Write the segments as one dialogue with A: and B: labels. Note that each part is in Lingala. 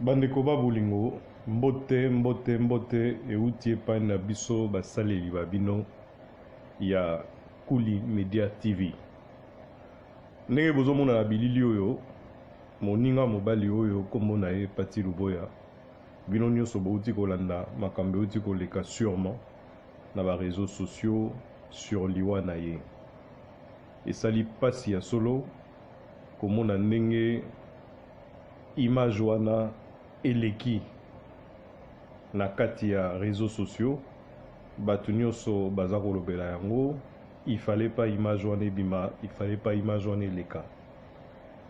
A: Bandeko ba bolingo, mbote, mbote, mbote euti epai na biso basaleli ba bino ya Kuli Media TV. Ndenge bozomona na bilili oyo, moninga mobali oyo nkombo na ye Patty Luboya, bino nyonso bouti kolanda makambo euti koleka surement na ba reseaux sociaux sur liwa na ye. Esali pasi ya solo komona ndenge image wana eleki na kati ya reseaux sociaux, bato nyonso baza kolobela yango. Il fallait pas image wana ebima, il fallait pas image wana eleka.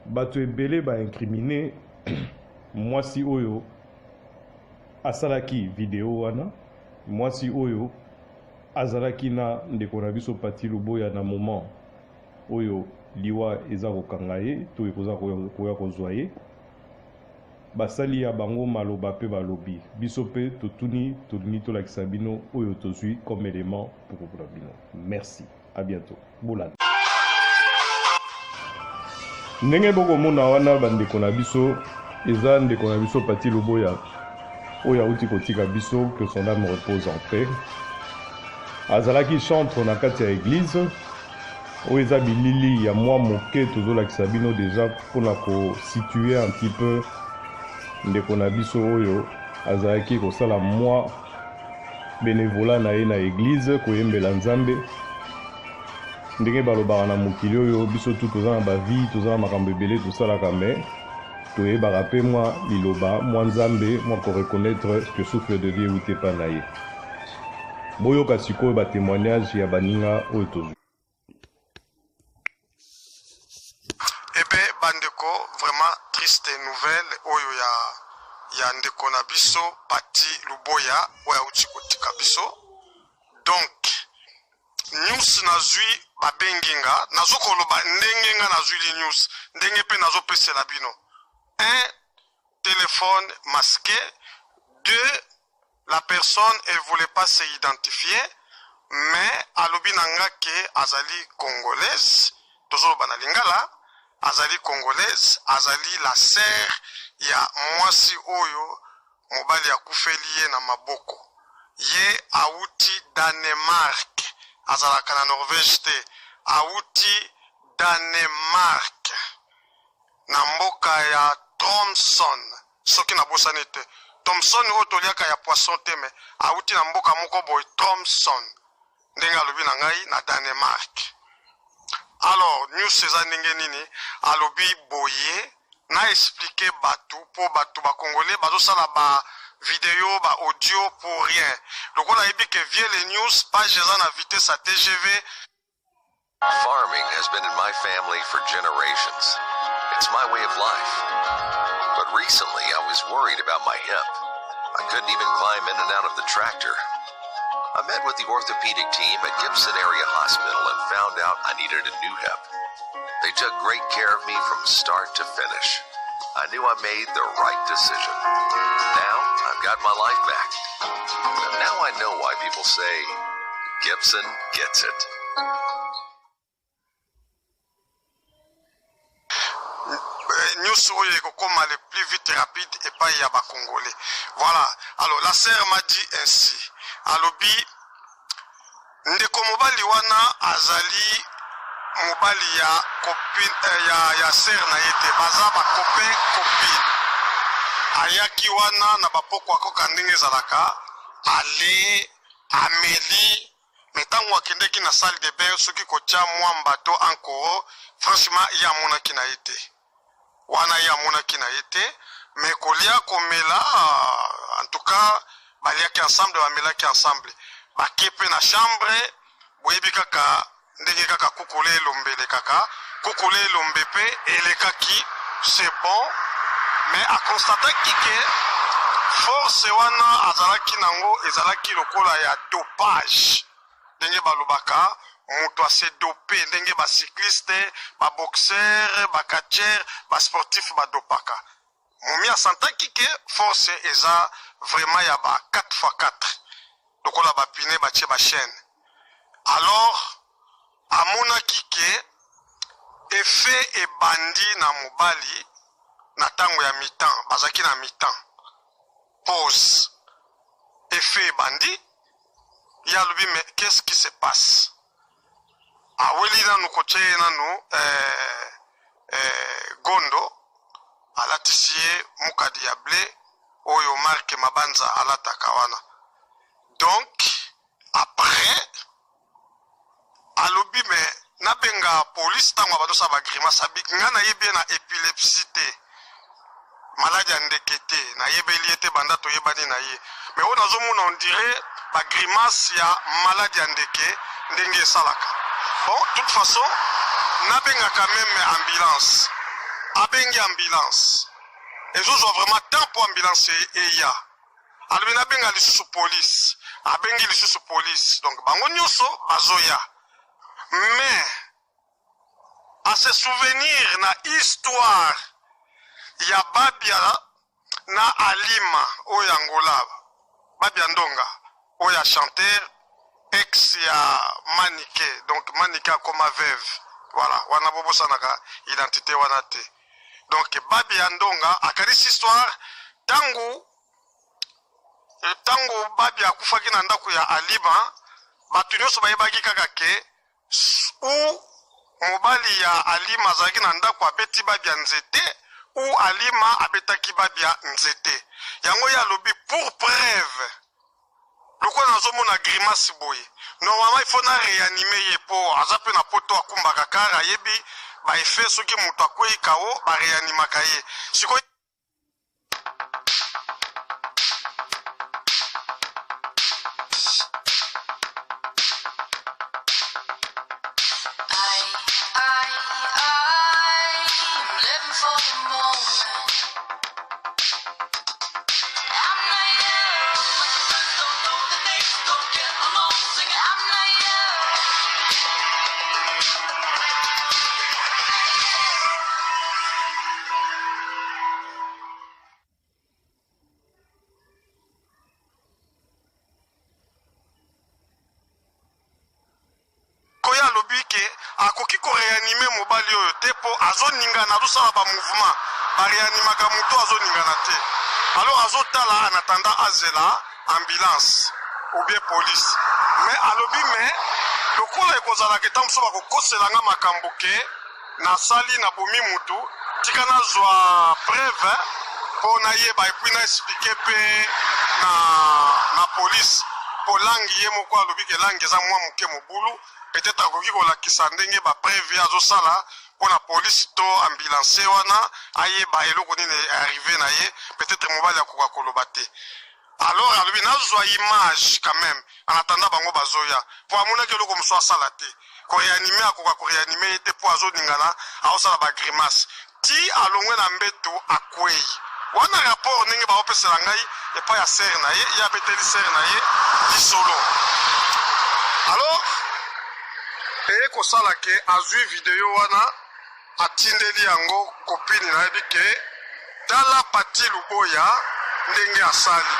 A: Bato ebele ba incriminer mwasi oyo asalaki video wana, mwasi oyo azalaki na ndeko na biso Patty Luboya na moment oyo liwa eza kokanga ye to ekoza koya kozwa ye. Basali ya bango maloba pe balobi. Biso pe totuni, tolingi tolakisa bino oyo tozwi comme element pour na bino. Merci. À bientôt. Bolanda. Ndenge bokomona wana bandeko na biso, eza ndeko na biso Patty Luboya oyo auti kotika biso, que son âme repose en paix. Azalaki chantre na kati ya eglise. Oyo eza bilili ya mwa moke tozolakisa bino deja mpona ko situer un petit peu ndeko na biso oyo azalaki kosala mwa benevolat na ye na eglise, koyembela Nzambe. Ndenge balobaka na mokili oyo, biso tu toza na ba vie, toza na makambo ebele tosalaka, mais toyebaka pe mwa liloba, mwa Nzambe, mwa ko reconnaitre que souffle de vie euti epai na ye. Boyoka sikoyo ba temoignages ya baninga oyo tozwi.
B: Ebe bandeko vraiment triste nouvelle oyo ya ya ndeko na biso Patty Luboya oyo auti kotika biso. Donc news nazwi babengi nga, nazo koloba ndenge nga nazwi li news, ndenge pe nazopesela bino. Un téléphone masqué, deux la personne elle voulait pas se identifier mais alobi na nga ke azali congolaise, tozoloba na lingala, azali congolaise, azali la sœur ya mwasi oyo mobali akufeli ye na maboko. Ye awuti Danemark, azalaka na Norvège te, awuti Danemark na mboka ya Tromsø. Soki nabosani te, Thomson oyo toliaka ya poisson te, mais awuti na mboka moko boye Tromsø, ndenge alobi na ngai na Danemark. Alors news eza ndenge nini? Alobi boye, na expliquer batu po batu ba congolais bazosala ba video ba audio pour rien. Lokola ayebi ke vieux le news page eza na vitesse ya TGV.
C: Farming has been in my family for generations. It's my way of life. But recently I was worried about my hip. I couldn't even climb in and out of the tractor. I met with the orthopedic team at Gibson Area Hospital and found out I needed a new hip. They took great care of me from start to finish. I knew I made the right decision. Now I've got my life back. Now I know why people say Gibson gets it.
B: News oyo ekokoma le plus vite rapide epai ya ba congolais. Voilà. Alors la sœur m'a dit ainsi. Alobi ndeko mobali wana azali mobali ya copine, eh, ya, ya sœur na ye te, baza ba copain copine. Ayaki wana na bapokwa koka ndenge ezalaka, ale ameli me ntango akendeki na salle de bain soki kotya mwamba to ankoro, franchement ye amonaki na ye te wana, ye amonaki na ye te, me kolia komela, en tout cas baliaki ensemble, bamelaki ensemble, bake mpe na chambre. Boyebi kaka ndenge kaka kukule elombe elekaka, kukule elombe mpe elekaki, c'est bon. Mais aconstataki ke force wana azalaki nango ezalaki lokola ya dopage, ndenge balobaka moto ase dope, ndenge ba cycliste, ba boxeur, ba catcheur, ba sportif badopaka. Momi asantaki ke force eza vraiment ya ba 4x4, lokola ba pine batie ba chaîne. Alors amonaki ke effet ebandi na mobali. Na ntango ya mi-temps, bazalaki na mi-temps, pause, effet ebandi. Ye alobi: "Mais qu'est-ce qui se passe?" Aweli nanu kotia ye nanu gondo, alatisi ye mukadi ya bleu oyo marke Mabanza alataka wana. Donc après alobi: "Me nabenga polise." Ntango abandosala bagrimaces, abi: "Ngai nayebi ye na épilepsie te, maladi ya ndeke te, nayebeli ye te banda toyebani na ye. Me oyo nazomona, on dirait bagrimaces ya maladi ya ndeke ndenge esalaka. Bon, toute façon nabengaka même ambulance." Abengi ambulance, ezozwa vraiment temps mpo ambulance eya. Alobi: "Nabenga lisusu police." Abengi lisusu police, donc bango nyonso bazoya. Mais ase souvenir na histoire ya Babia na Alima oyo ya Angola, Babia Ndonga oyo ya chanteur, ex ya Manike. Donc Manike akoma veuve, voilà, wana bobosanaka identité wana te. Donc Babia Ndonga akanisi histoire ntango Babia akufaki na ndako ya Alima. Bato nyonso bayebaki kaka ke u mobali ya Alima azalaki na ndako, abeti Babia nzete, u Alima abetaki Babia nzete. Yango ye alobi: "Pour preuve, lokola nazomona grimace boye, normalement il faut na réanimer ye, mpo aza mpe na poto, akumbaka car, ayebi baeffets soki moto akwei kao, baréanimaka ye." Sikoyo
D: I am living for the moment. I'm not young, but your friends don't know the names, don't get along, singing I'm not young.
B: Koya alobi ke akoki koréanimer mobali oyo te mpo azoningana, azosala bamouvement. Baréanimaka moto azoningana te. Alors azotala en attendant, azela ambulance ou bien police. Mais alobi: "Mais lokola ekozalaka eta mosusu bakokoselanga makambo ke nasali, nabomi mutu, tika nazwa preuve mpo nayeba et puis na expliquer mpe na police." Mpo langue ye moko alobi ke langue eza mwa moke mobulu, peut-être akoki kolakisa ndenge bapreuve ye azosala mpo na polise to ambulance wana ayeba eloko nini arrivé na ye. Peut-être mobali akoka koloba te. Alors alobi: "Nazwa image quand même en attendant bango bazoya," mpo amonaki eloko mosusu asala te. Koréanimer, akoka koréanimer ye te mpo azoningana, aosala bagrimaces ti alongwe na mbeto, akwei wana. Rapport ndenge baopesela ngai epai ya sœur na ye, ye abeteli sœur na ye lisolo. Alors eye kosala ke azwi video wana, atindeli yango copine. Nayebi ke tala Pati Luboya ndenge asali.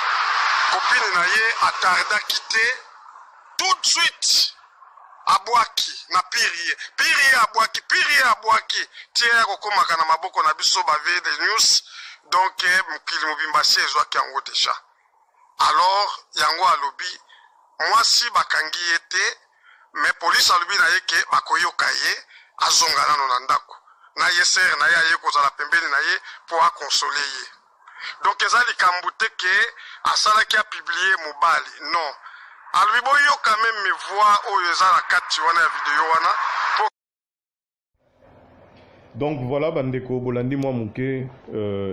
B: Copine na ye atardaki te, tout de suite abwaki na piri ye, piri ye abwaki, piri ye abwaki, tie ya kokomaka na maboko na biso ba VD News. Donc mokili mobimba si ezwaki yango déjà. Alors yango alobi mwasi bakangi ye te, mais polise alobi na ye ke bakoyoka ye, azonga nano na ndako na ye. Sœur na ye aye kozala pembeni na ye mpo aconsoler ye. Donc eza likambo te ke asalaki apublier mobali, non. Alobi boyoka même voix oyo eza na kati wana ya video wana mpo
A: Donc voilà, bandeko, bolandi mwa moke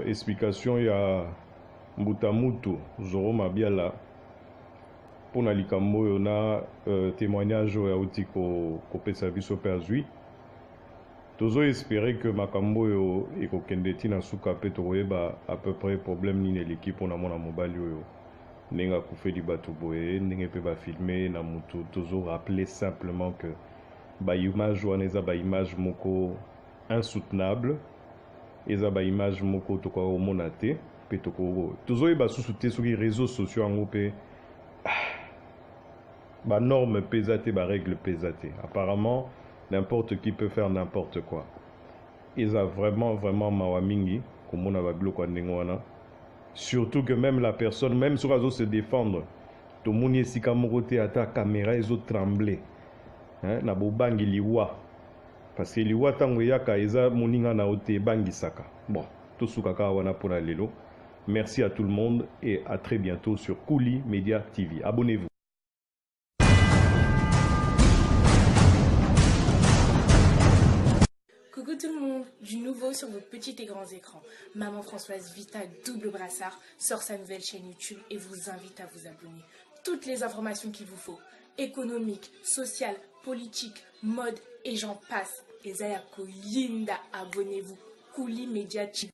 A: explication ya mbuta mutu Zoro Mabiala mpona likambo oyo na témoignage oyo auti kopesa biso mpe azwi. Tozoespérer ke makambo oyo ekokende ntina suka mpe tokoyeba à peu près problème nini eleki mpona mwana mobali oyo, ndenge akufeli bato boye, ndenge mpe bafilmer na motu. Tozorappeler simplement que baimage wana eza baimage moko insoutenable, eza baimage moko tokoka komona te mpe tozoyeba susu te soki réseaux sociaux yango mpe banorme mpe eza te, barègle mpe eza te. Apparemment n'importe qui peut faire n'importe quoi. Eza vraiment vraiment mawa mingi. Komona ba biloko ya ndenge wana. Surtout que même la personne, même soki azo se défendre, tomoni esika moko te ata caméra ezo trembler. Hein, na bobangi liwa. Parce que liwa tango eyaka eza moninga na yo te, ebangisaka. Bon, tosuka kaka wana pona lelo. Merci à tout le monde et à très bientôt sur Kuli Media TV. Abonnez-vous.
E: Coucou tout le monde, du nouveau sur vos petits et grands écrans. Maman Françoise Vita Double Brassard sort sa nouvelle chaîne YouTube et vous invite à vous abonner. Toutes les informations qu'il vous faut, économique, sociale, politique, mode et j'en passe. Eza ya koyinda, abonnez-vous. Kuli Media TV.